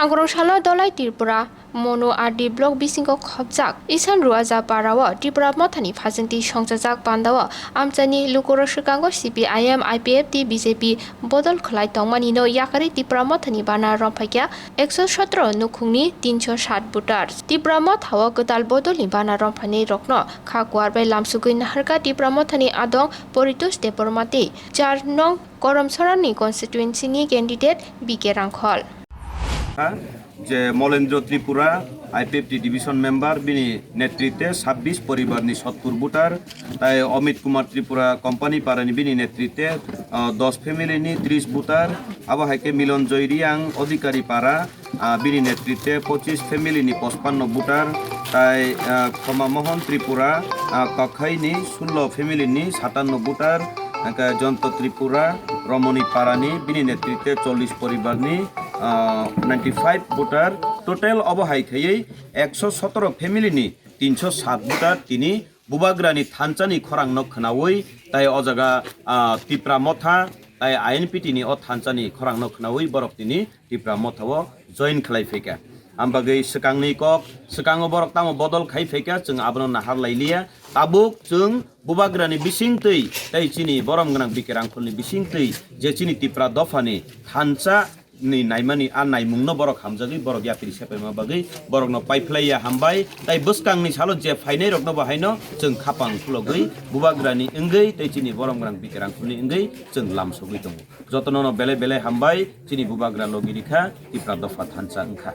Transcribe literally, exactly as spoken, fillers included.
Angkrong salo Dolai Tripura Monu R D block bisingo khopjak Isan Ruaja parao Tipra Mothani phajwngtwi songchajak pandao amchaini lukurok swkango C P I M, I P F T, B J P bodol khwlai tongmanino yakarwi Tipra Mothani bana romphaikha ekso sotro nukhungni tinsho sat voters. Tipra Mothao kwtal bodolni bana romphainairokno kha kuar bai lamsugwi naharkha Tipra Mothani adong Paritosh Debbarma tei char nong Koromsorani constituency ni candidate B K Rangkhol. Je Molendra Tripura, I P F T division member, bini netritwe sabbish poribar ni sottur voter, tai Amit Kumar Tripura Company Para ni bini netritwe, ah, dos family ni tris voter, abo hai khe Milon Joy Riang Adhikari Para, ah, bini netritwe pochis family ni pospanno voter, tai, ah, Khoma Mohon Tripura, ah, Kakhai ni sullo family ni satanno voter, hingkhe Jonto Tripura Romoni Para ni bini netritwe chollish poribar ni, ah, ninety five voter, total obo hai khaiwi ekso sotoro family ni tinsho sat voter tini Bubagrani thansa ni khorang no khwnawi tai o jaga, ah, Tipra Motha tai I N P T ni o thansa ni khorang no khwnawi borok tini Tipra Motha o join khlai phaikha. Am bagwi swkang ni kok, swkango borok tamo bodol khai phaikha, chwng abono nahar lai liya. Tabuk chwng Bubagrani bising twi tai chini borom gwnang B K Rangkhol ni bising twi je chini Tipra dopha ni thansa ni naimani a naimung no borok hamjagwi borok yapri sepaima bagwi borok no paiphlai ya hambai, tai bwskang ni salo je phainai rok no bo haino chwng khapang khulogwi Bubagrani wngwi tai chini borom gwnang B K Rangkhol ni wngwi chwng lam sogwi tongo. Jotono no belai belai hambai, chini Bubagra logi rikha, Tipra dopha thansa wngkha.